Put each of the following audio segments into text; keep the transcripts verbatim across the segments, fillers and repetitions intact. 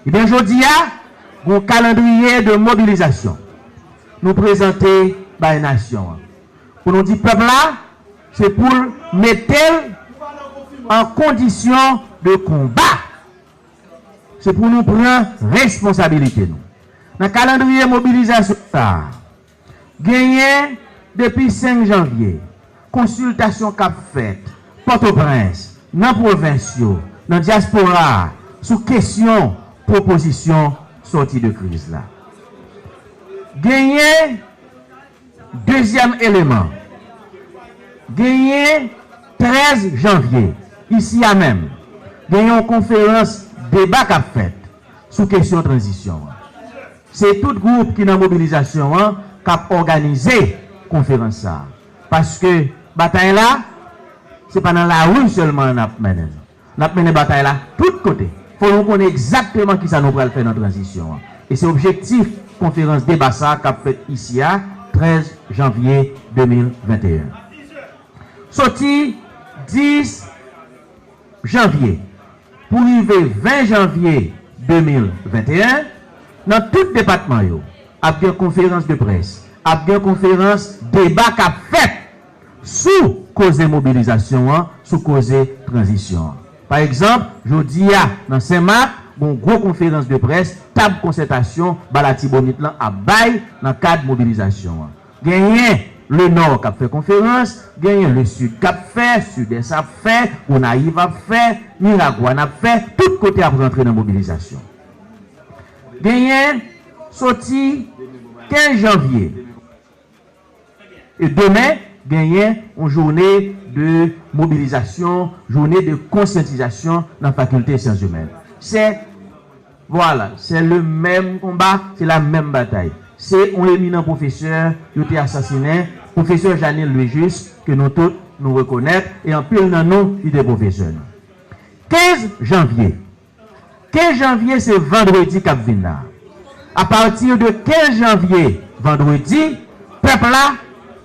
Ebyen, jodi a, gon kalandriye de mobilizasyon nou prezante bay nasyon an. Pou nou di pèp la, se pou l mete l an kondisyon de konba. Se pou nou pran responsabilite nou. Nan kalandriye mobilizasyon sa a, genyen depi senk janvye, konsiltasyon k ap fèt Pòtoprens, nan pwovens yo, nan dyaspora a, sou kesyon pwopozisyon sòti de kriz la. Genyen dezyèm eleman, genyen trèz janvye, isi a menm, genyen yon konferans deba k ap fèt sou kesyon tranzisyon an. Se tout gwoup ki nan mobilizasyon an k ap òganize konferans sa a. Paske batay la, se pa nan lari sèlman n ap mennen l. N ap mennen batay la tout kote. Fò nou konnen egzakteman kisa nou pral fè nan tranzisyon an. E se objektif konferans deba sa a k ap fèt isi a, trèz janvye de mil venteyen. Soti dis janvye pou rive ven janvye de mil venteyen, nan tout depatman yo, ap gen konferans de près, ap gen konferans deba k ap fèt sou koze mobilizasyon an, sou koze tranzisyon an. Pa egzanp, jodi a, nan Senmak, gon gwo konferans de près, tab konsètasyon Ba Latibonit lan ap bay nan kad mobilizasyon an. Genyen Lenò k ap fè konferans, genyen Lesid k ap fè, Sidès ap fè, Gonayiv ap fè, Miragwàn ap fè, tout kote ap rantre nan mobilizasyon. Genyen soti kenz janvye. E demen, genyen yon jounen de mobilizasyon, jounen de konsyantizasyon nan Fakilte Syans Imèn. Se, vwala, se le menm konba, se la menm batay. Se yon eminan pwofesè yo te asasinen, pwofesè Janil Louis Juste, ke nou tout nou rekonèt, e anpil nan nou ki te pwofesè nou. Kenz janvye, Kenz janvye se vandredi k ap vin la. Apati de kenz janvye, vandredi, pèp la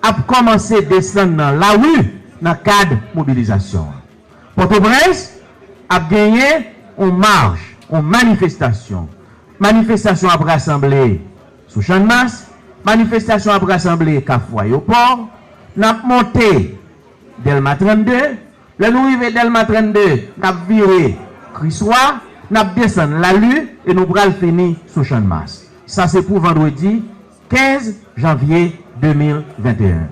ap kòmanse desann nan lari nan kad mobilizasyon an. Pòtoprens ap genyen yon mach, yon manifestasyon. Manifestasyon ap rasanble sou Channmas, manifestasyon ap rasanble Kafou Ayewopò, n ap monte Dèlma trannde, lè nou rive Dèlma trannde, n ap vire Kriswa, n ap desann Lali e nou pral fini sou Channmas. Sa se pou vandredi kenz janvye de mil venteyen.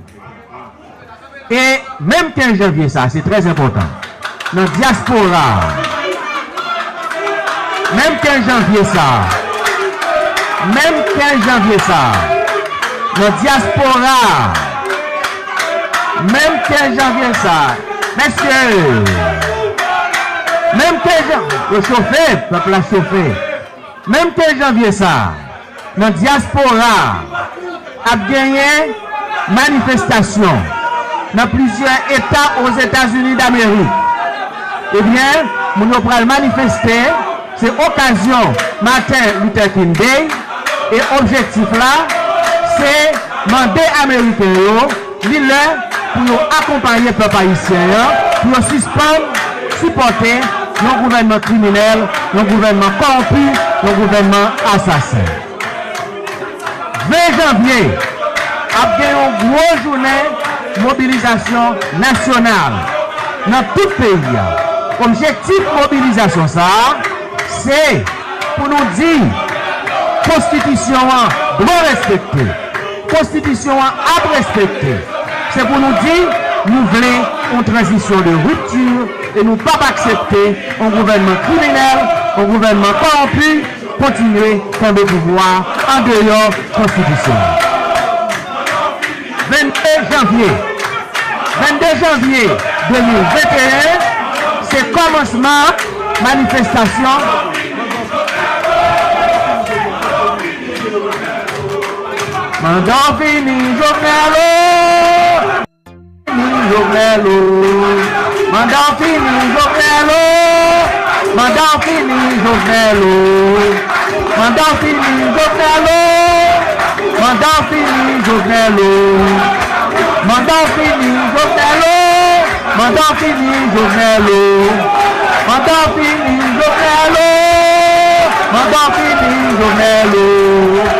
E menm kenz janvye sa, se trè enpòtan, nan dyaspora a, menm kenz janvye sa, menm kenz janvye sa, nan dyaspora a, menm kenz janvye sa, mesye, menm kenz jan-, yo chofe, pèp la chofe. Menm kenz janvye sa, nan dyaspora a, ap genyen manifestasyon nan plizyè eta Ozetazini Damerik. Ebyen, moun yo pral manifeste, se okazyon Martin Luther King Day, e objektif la, se mande Ameriken yo, li lè pou yo akonpaye pèp ayisyen an, pou yo sispann sipòte yon gouvènman kriminèl, yon gouvènman kòwonpi, yon gouvènman asasen. Ven janvye, ap gen yon gwo jounen mobilizasyon nasyonal nan tout peyi a. Objektif mobilizasyon sa a, se pou nou di konstitisyon an dwe respekte. Konstitisyon an ap respekte. Se pou nou di, nou vle yon tranzisyon de ripti e nou p ap aksepte yon gouvènman kriminèl, yon gouvènman kòwonpi kontinye kenbe pouvwa an deyò konstitisyon an. Vennde janvye, vennde janvye de mil venteyen, se kòmansman manifestasyon. Manda w fini, Jovenel o! Fini, Jovenel o! Manda w fini, Jovenel o! Manda w fini, Jovenel o! Manda w fini, Jovenel o! Manda w fini, Jovenel o! Manda w fini, Jovenel o! Manda w fini, Jovenel o! Manda w fini, Jovenel o! Mandan fini Jovenel o.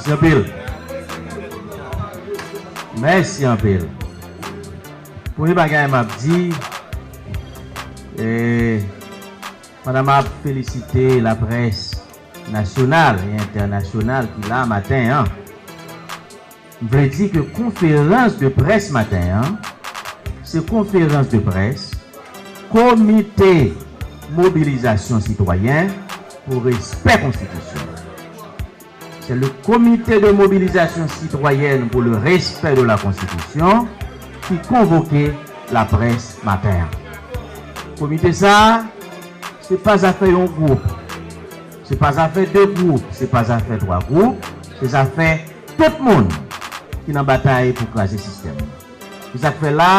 Mèsi anpil. Mèsi anpil. Premye bagay m ap di, e, pandan m ap felisite laprès nasyonal e entènasyonal ki la maten an, m vle di ke konferans de près maten an, se konferans de près Komite Mobilizasyon Sitwayen pou Respè Konstitisyon. Se le Comité de Mobilisation Citoyenne pour le Respect de la Constitution ki konvoke laprès maten an. Komite sa a, se pa zafè yon gwoup, se pa zafè de gwoup, se pa zafè twa gwoup, se zafè tout moun ki nan batay pou kraze sistèm nan. Se sa k fè la,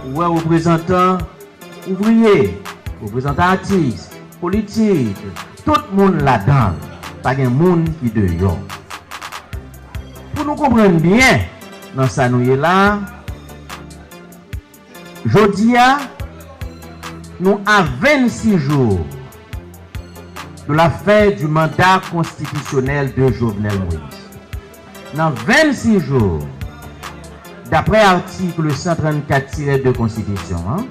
ou wè reprezantan ouvriye, reprezantan atis, politik, tout moun ladan l, pa gen moun ki deyò. Pou nou konprann byen nan sa nou ye la, jodi a, nou a vennsis jou de la fin du mandat constitutionnel de Jovenel Moïse. Nan vennsis jou, daprè atik san trannkat tirè de konstitisyon an,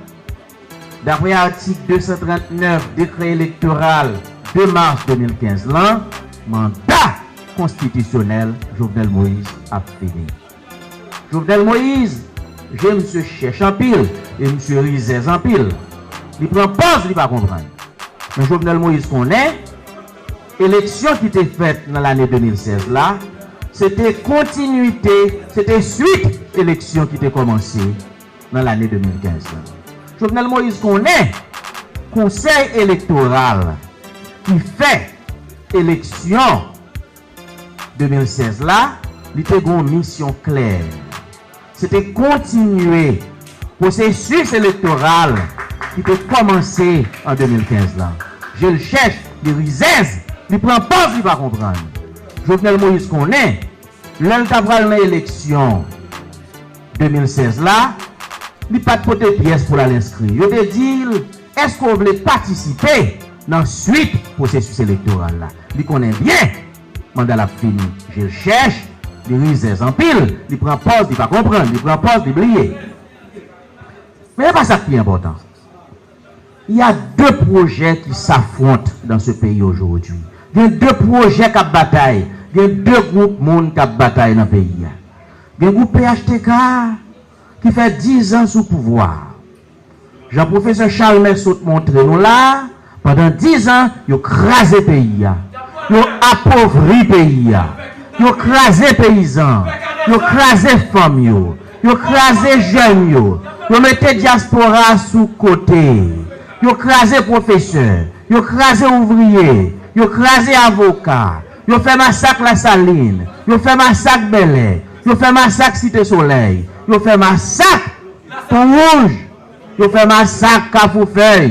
daprè atik de san trannèf dekrè elektoral de mas de mil kenz lan, manda konstitisyonèl Jovenel Moïse ap fini. Jovenel Moïse, je misye chèch anpil e misye rizèz anpil. Li pran pòz li pa konprann. Men Jovenel Moïse konnen eleksyon ki te fèt nan lane de mil sèz la, se te kontinwite, se te swit eleksyon ki te kòmanse nan lane de mil kenz la. Jovenel Moïse konnen konsèy elektoral ki fè eleksyon de mil sèz la, li te gen yon misyon klè. Se te kontinye pwosesis elektoral ki te kòmanse an de mil kenz la. Je l chèch, li rizèz, li pran pòz li pa konprann. Jovenel Moïse konnen, lè l ta pral nan eleksyon de mil sèz la, li pa t pote pyès pou l al enskri. Yo te di l, èske w vle patisipe nan swit pwosesis elektoral la? Li konnen byen manda l ap fini. Je l chèch, li rizèz anpil, li pran pòz, li pa konprann, li pran pòz, li bliye. Men se pa sa k pi enpòtan. Il y a deux projets qui s'affrontent dans ce pays aujourd'hui. Gen de pwojè k ap batay, gen de gwoup moun k ap batay nan peyi a. Gen gwoup P H T K ki fè diz an sou pouvwa. Jan pwofesè Chalmè sot montre nou la, pandan diz an, yo kraze peyi a. Yo apovri peyi a. Yo kraze peyizan. Yo kraze fanm yo. Yo kraze jèn yo. Yo mete dyaspora sou kote. Yo kraze pwofesè. Yo kraze ouvriye. Yo kraze avoka. Yo fè masak Lasalin. Yo fè masak Bèlè. Yo fè masak Site Solèy. Yo fè masak Pon Wouj. Yo fè masak Kafou Fèy.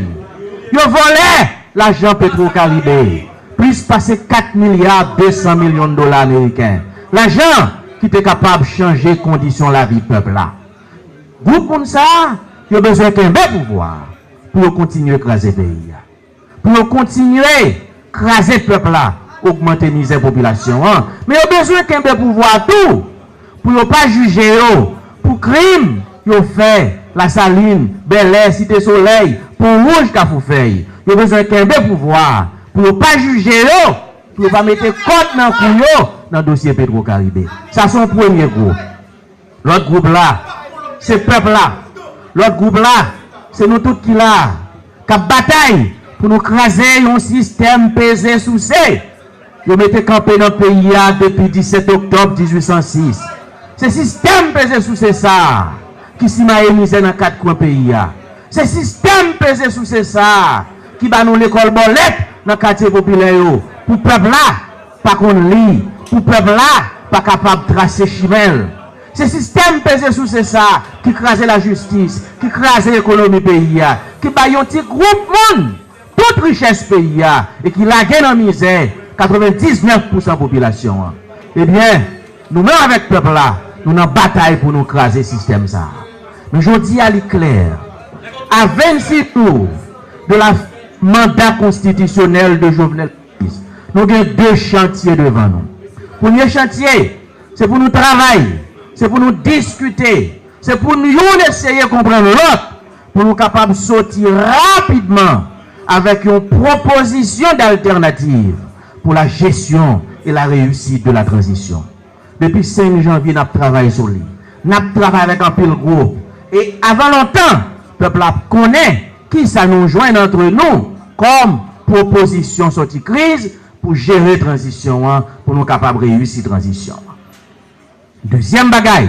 Yo vòlè lajan Petro Caribe. Plis pase kat milya de san milyon dola ameriken. Lajan ki te kapab chanje kondisyon lavi pèp la. Gwoup moun sa a, yo bezwen kenbe pouvwa a pou yo kontinye kraze peyi a. pou yo kontinye kraze pèp la, ogmante mizè popilasyon an. Men yo bezwen kenbe pouvwa tou, pou yo pa jije yo pou krim yo fè Lasalin, Bèlè, Site Solèy, Pon Wouj, Kafou Fèy. Yo bezwen kenbe pouvwa pou yo pa jije yo, pou yo pa mete kòd nan kou yo nan dosye Petro Caribe. Sa se yon premye gwoup. Lòt gwoup la, se pèp la. Lòt gwoup la, se nou tout ki la, k ap batay pou nou kraze yon sistèm peze souse yo mete kanpe nan peyi a depi disèt oktòb dizuit san sis. Se sistèm peze souse sa a ki simaye mizè nan kat kwen peyi a. Se sistèm peze souse sa a ki ba nou lekòl bòlèt nan katye popilè yo, pou pèp la pa konn li, pou pèp la pa kapab trase chimen l. Se sistèm peze souse sa a ki kraze lajistis, ki kraze ekonomi peyi a, ki bay yon ti gwoup moun tout richès peyi a e ki lage nan mizè katrevendiznèf pousan popilasyon an. Ebyen, nou menm avèk pèp la, nou nan batay pou nou kraze sistèm sa a. Men jodi a, li klè, a vennsis jou de la manda konstitisyonèl de Jovenel Moïse, nou gen de chantye devan nou. Premye chantye, se pou nou travay, se pou nou diskite, se pou nou youn eseye konprann lòt, pou nou kapab soti rapidman avèk yon pwopozisyon d'alternative pour la gestion et la réussite de la transition. Depi senk janvye, n ap travay sou li. N ap travay avèk anpil gwoup. E avan lontan, pèp la ap konnen kisa nou jwenn antre nou kòm pwopozisyon soti kriz pou jere tranzisyon an, pou nou kapab reyisi tranzisyon an. Dezyèm bagay,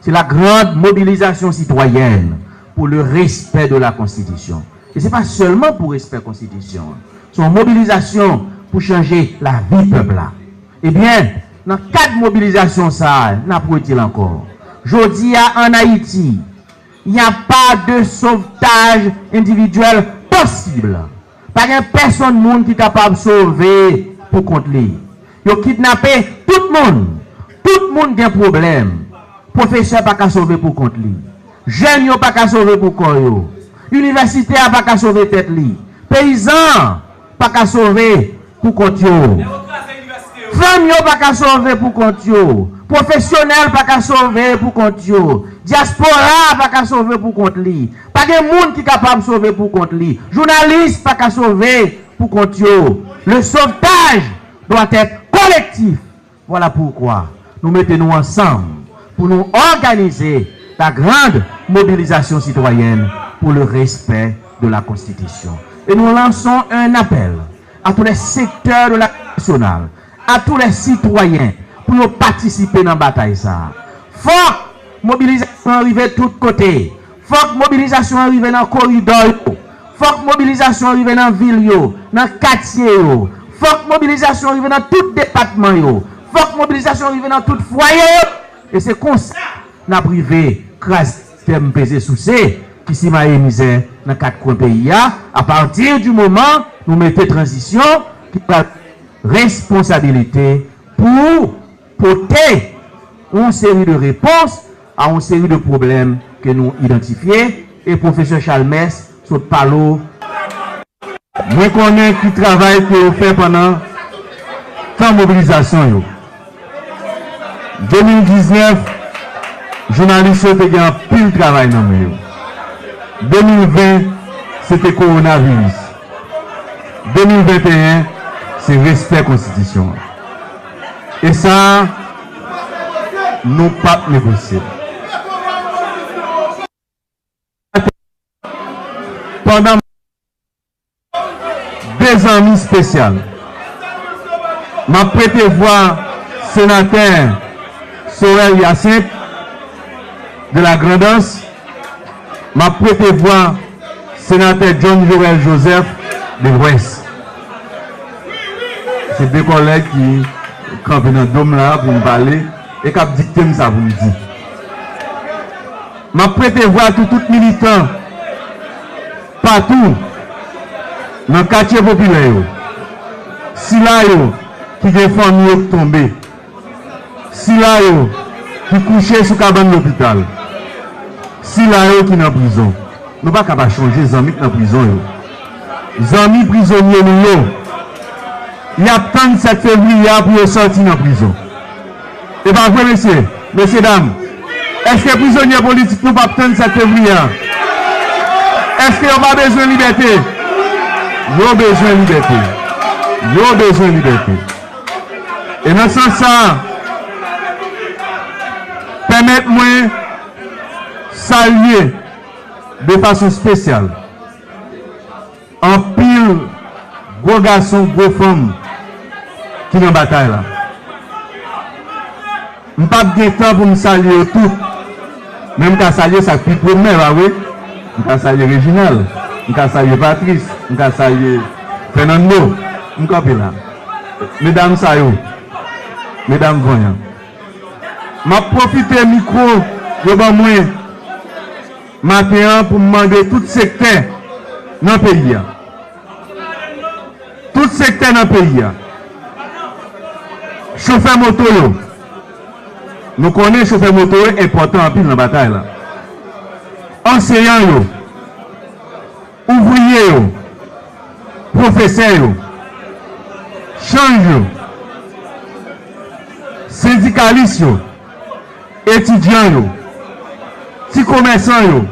se la grande mobilisation citoyenne pour le respect de la Constitution. E se pa sèlman pou respè konstitisyon an. Se yon mobilizasyon pou chanje lavi pèp la. Ebyen, nan kad mobilizasyon sa a, n ap redi l ankò. Jodi a, ann Ayiti, il n'y a pas de sauvetage individuel possible. Pa gen pèsonn moun ki kapab sove pou kont li. Yo kidnape tout moun. Tout moun gen pwoblèm. Pwofesè pa ka sove pou kont li. Jèn yo pa ka sove pou kò yo. Inivèsitè a pa ka sove tèt li. Peyizan an pa ka sove pou kont yo. Fanm yo pa ka sove pou kont yo. Pwofesyonèl pa ka sove pou kont yo. Dyaspora pa ka sove pou kont li. Pa gen moun ki kapab sove pou kont li. Jounalis pa ka sove pou kont yo. Le sauvetage doit être collectif. Voilà pourquoi nou mete nou ansanm pou nou òganize la grande mobilisation citoyenne pour le respect de la Constitution. Et nous lançons un appel à tous les secteurs de la nationale, à tous les citoyens, pou yo patisipe nan batay sa a. Fòk mobilizasyon an rive tout kote. Fòk mobilizasyon an rive nan koridò yo. Fòk mobilizasyon an rive nan vil yo, nan katye yo. Fòk mobilizasyon an rive nan tout depatman yo. Fòk mobilizasyon an rive nan tout fwaye yo. E se konsa n ap rive kraze sistèm peze souse ki simaye mizè nan kat kwen peyi a, apati di moman nou mete tranzisyon ki pral responsabilite pou pote yon seri de repons a yon seri de pwoblèm ke nou idantifye, e pwofesè Chalmès sot pale w. Mwen konnen ki travay ke yo fè pandan tan mobilizasyon yo. De mil diznèf, jounalis yo te gen anpil travay nan men yo. De mil ven, se te kowonaviris. De mil venteyen, se respè konstitisyon an. E sa, nou p ap negosye. Pandan de zanmi espesyal, m ap prete vwa senatè Sorel Hyacinthe de la Grandans, m ap prete vwa senatè John Joël Joseph de Lwès. Se de kòlèg ki kanpe nan do m la pou m pale e k ap dikte m sa pou m di. M ap prete vwa tou tout militan patou nan katye popilè yo, sila yo ki gen fanmi yo k tonbe, sila yo ki kouche sou kabann lopital, sila yo ki nan prizon. Nou pa ka pa chonje zanmi k nan prizon yo. Zanmi prizonye nou yo, y ap tann sèt fevriye a pou yo sòti nan prizon. E pa vre, mesye? Mesye dam, èske prizonye politik nou p ap tann sèt fevriye a? Èske yo pa bezwen libète? Yo bezwen libète. Yo bezwen libète. E nan sans sa a, pèmèt mwen salye de fason espesyal anpil gwo gason, gwo fanm ki nan batay la. M p ap gen tan pou m salye yo tout, men m ka salye sa k pi pre m, pa vre? M ka salye Reginald, m ka salye Patrice, m ka salye Fernando. M kanpe la. Medam sa yo, medam vanyan. M ap pwofite mikwo yo ban mwen maten an pou m mande tout sektè nan peyi a. Tout sektè nan peyi a. Chofè moto yo. Nou konnen chofè moto yo enpòtan anpil nan batay la. Anseyan yo. Ouvriye yo. Pwofesè yo. Chanj yo. Sendikalis yo. Etidyan yo. Ti komèsan yo.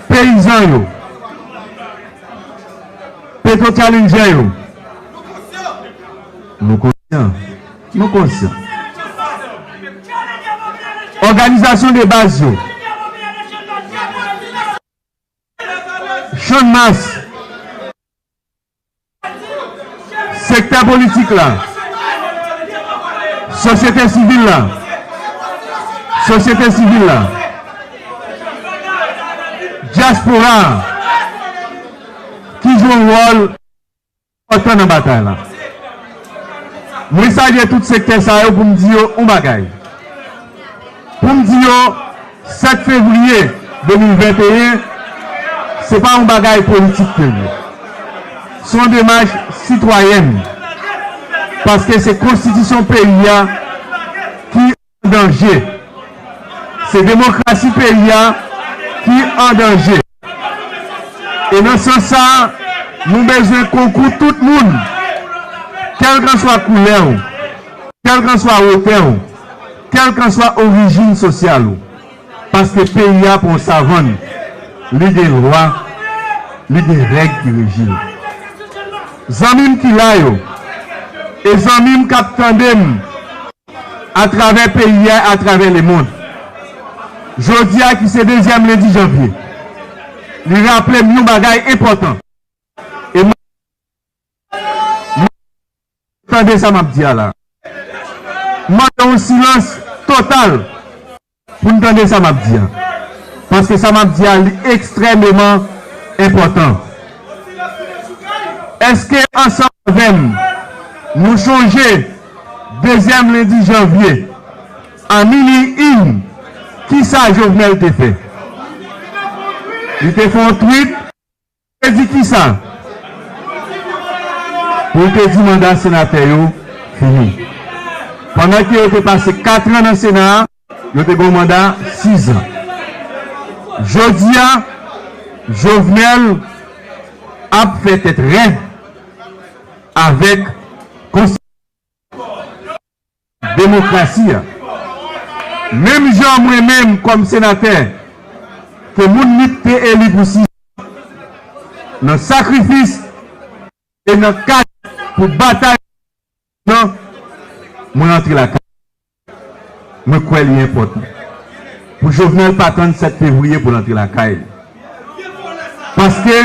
Peyizan yo. Petro Challenger yo. Nou konsyan. Nou konsyan. Òganizasyon de baz yo. Channmas. Sektè politik la. Sosyete sivil la. Sosyete sivil la. Dyaspora a. Ki jwe yon wòl enpòtan nan batay la. Mwen salye tout sektè sa yo pou m di yo yon bagay. Pou m di yo, sèt fevriye de mil venteyen, se pa yon bagay politik ke l ye. Se yon demach sitwayèn. Paske se konstitisyon peyi a ki an danje. Se demokrasi peyi a ki an danje. E nan sans sa a, nou bezwen konkou tout moun, kèlkanswa koulè w, kèlkanswa wotè w, kèlkanswa orijin sosyal ou. Paske peyi a pa yon savann, li gen lwa, li gen règ ki reji l. Zanmi m ki la yo, e zanmi m k ap tande m, atravè peyi a, atravè lemonn. Jodi a ki se dezyèm lendi janvye, li raple m yon bagay enpòtan. E m, m, tande sa m ap di a la. M mande yon silans total pou n tande sa m ap di a. Paske sa m ap di a, li ekstrèmeman enpòtan. Èske ansanm avè m, nou chonje dezyèm lendi janvye, a mini in, kisa Jovenel te fè? Li te fè yon tweet, te di kisa? Pou l te di manda senatè yo fini. Pandan ke yo te pase kat an nan Sena a, yo te gen yon manda sis an. Jodi a, Jovenel ap fè tèt rèd avèk konstitisyon demokrasi a. Menm jan mwen menm kòm senatè, ke moun li te eli pou sis an, nan sakrifis e nan kat pou batay nan, mwen antre lakay. Mwen kwè li enpòtan pou Jovenel pa tann sèt fevriye pou l antre lakay li. Paske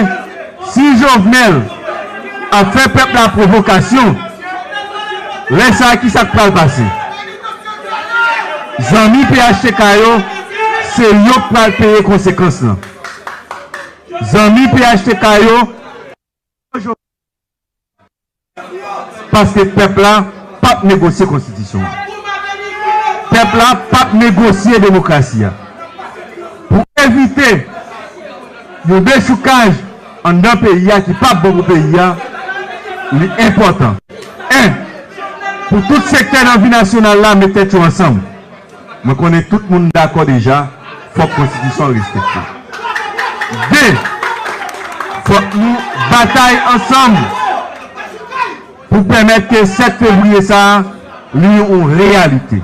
si Jovenel ap fè pèp la pwovokasyon, lè sa a, kisa k pral pase? Zanmi P H T K yo, se yo k pral peye konsekans lan. Zanmi P H T K yo, paske pèp la p ap negosye konstitisyon an. Pèp la p ap negosye demokrasi a. Pou evite yon dechoukaj anndan peyi a ki p ap bon pou peyi a, li enpòtan, en, pou tout sektè nan vi nasyonal la met tèt yo ansanm. Mwen konnen tout moun dakò deja, fòk konstitisyon an respekte. De, Fòk nou batay ansanm pou pèmèt ke sèt fevriye sa a, li yon reyalite.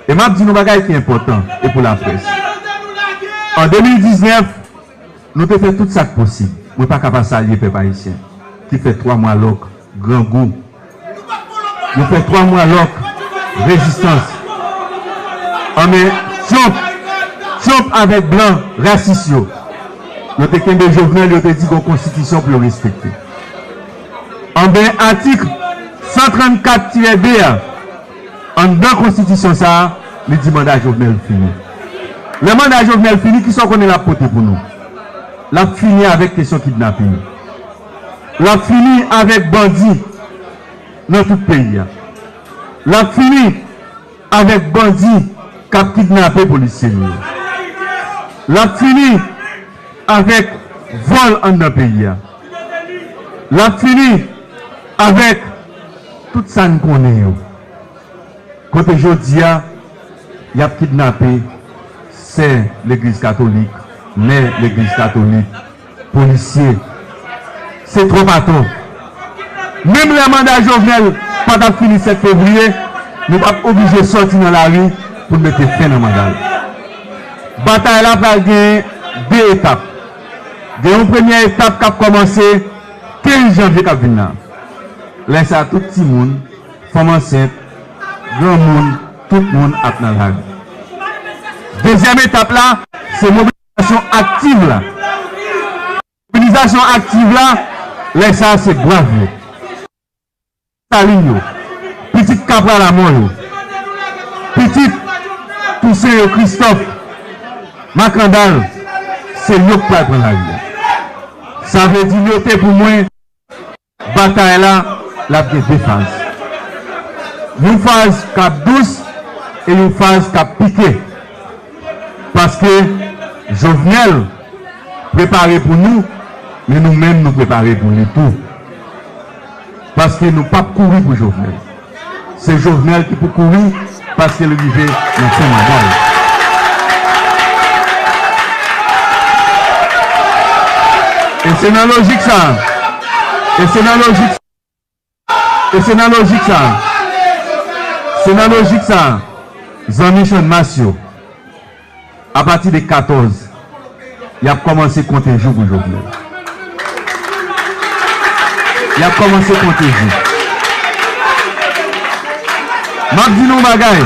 E m ap di nou bagay ki enpòtan, e pou laprès. An de mil diznèf, nou te fè tout sa k posib. Mwen pa ka pa salye pèp ayisyen ki fè twa mwa lòk, grangou, yo fè twa mwa lòk, rezistans. Anben, Trump, Trump avèk blan rasis yo, yo te kenbe Jovenel, yo te di gon konstitisyon pou yo respekte. Anben, atik san trannkat tirè de a, anndan konstitisyon sa a, li di manda Jovenel fini. Lè manda Jovenel fini, kisa w konnen l ap pote pou nou? L ap fini avèk kesyon kidnaping. L ap fini avèk bandi nan tout peyi a. L ap fini avèk bandi k ap kidnape polisye nou yo. L ap fini avèk vòl anndan peyi a. L ap fini avèk tout sa n konnen yo. Kote jodi a, y ap kidnape sè legliz katolik, mè legliz katolik, polisye. Se twòp atò. Menm lè manda Jovenel pa t ap fini sèt fevriye, nou p ap oblije sòti nan lari pou n mete fen nan manda l. Batay la pral gen de etap. Gen yon premye etap k ap kòmanse kenz janvye k ap vin la. Lè sa a, tout timoun, fanm ansent, granmoun, tout moun ap nan lari. Dezyèm etap la, se mobilizasyon aktiv la. Mobilizasyon aktiv la, lè sa a se brav yo. Desalin yo, pitit Kapra Lamò yo, pitit Tousen yo, Kristòf, Makandal, se yo k pral pran lari a. Sa vle di note pou mwen, batay la, l ap gen de faz. Yon faz k ap dous e yon faz k ap pike. Paske Jovenel prepare pou nou, men nou menm nou prepare pou li tou. Paske nou p ap kouri pou Jovenel. Se Jovenel ki pou kouri, paske l rive nan fen manda l. E se nan lojik sa a, e se nan lojik sa a, E se nan lojik sa a, se nan lojik sa a, zanmi Channmas yo, apati de katòz, y ap kòmanse konte jou pou Jovenel. Y ap kòmanse konte jou. M ap di nou yon bagay.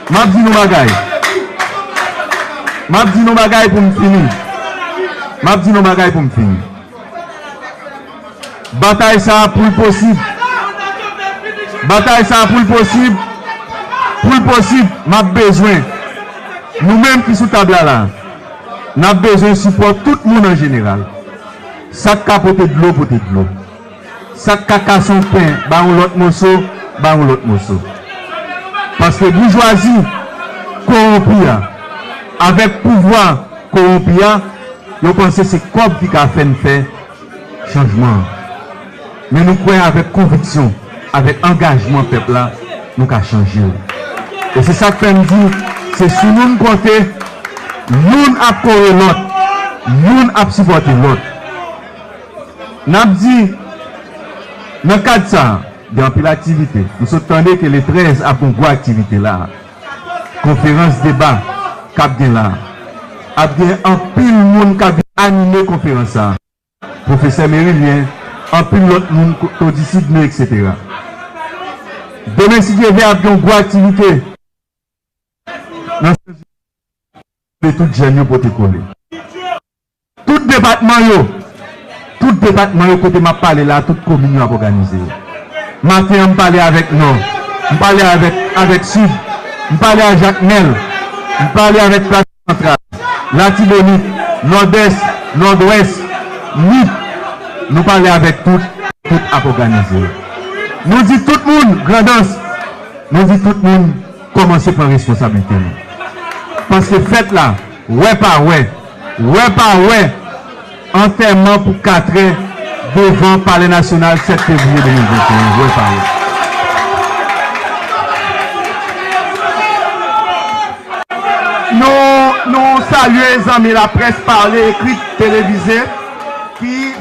M ap di nou bagay. M ap di nou bagay pou m fini. M ap di nou bagay pou m fini. Batay sa a pou l posib. Batay sa a pou l posib. Pou l posib, m ap bezwen, nou menm ki sou tab la la, n ap bezwen sipò tout moun an jeneral. Sa k ka pote dlo, pote dlo. Sa k ka kase yon pen, ba yon lòt moso, ba yon lòt moso. Paske boujwazi kowonpi a, avèk pouvwa kowonpi a, yo panse se kòb ki ka fè n fè chanjman an. Men nou kwè avèk konviksyon, avèk angajman pèp la, nou ka chanje l. E se sa k fè m di, se sou nou n konte, youn ap kore lòt, youn ap sipòte lòt. N ap di, nan kad sa a, gen anpil aktivite. Nou sot tande ke le trèz ap gen gwo aktivite la a. Konferans deba k ap gen la a. Ap gen anpil moun k ap vin anime konferans sa a. Pwofesè Merilien, anpil lòt moun, Todi Sidney, etsetera. Demen, si Dye vle, ap gen yon gwo aktivite nan Sanzili, tout jèn yo pote kole. Tout depatman yo, tout depatman yo kote m ap pale la, tout komin yo ap òganize yo. Maten an, m pale avèk Nò, m pale avèk, avèk Sid, m pale a Jakmèl, m pale avèk Plas Santral, Latibonit, Nòdès, Nòdwès, Nip. Nou pale avèk tout, tout ap òganize yo. Nou di tout moun, Grandans, nou di tout moun, kòmanse pran responsablite nou. Paske fèt la, wè pa wè, wè pa wè, antèman pou katrè devan Palè Nasyonal sèt fevriye de mil venteyen, wè pa wè. Nou, nou salye Salye zanmi laprès pale, ekri, televize ki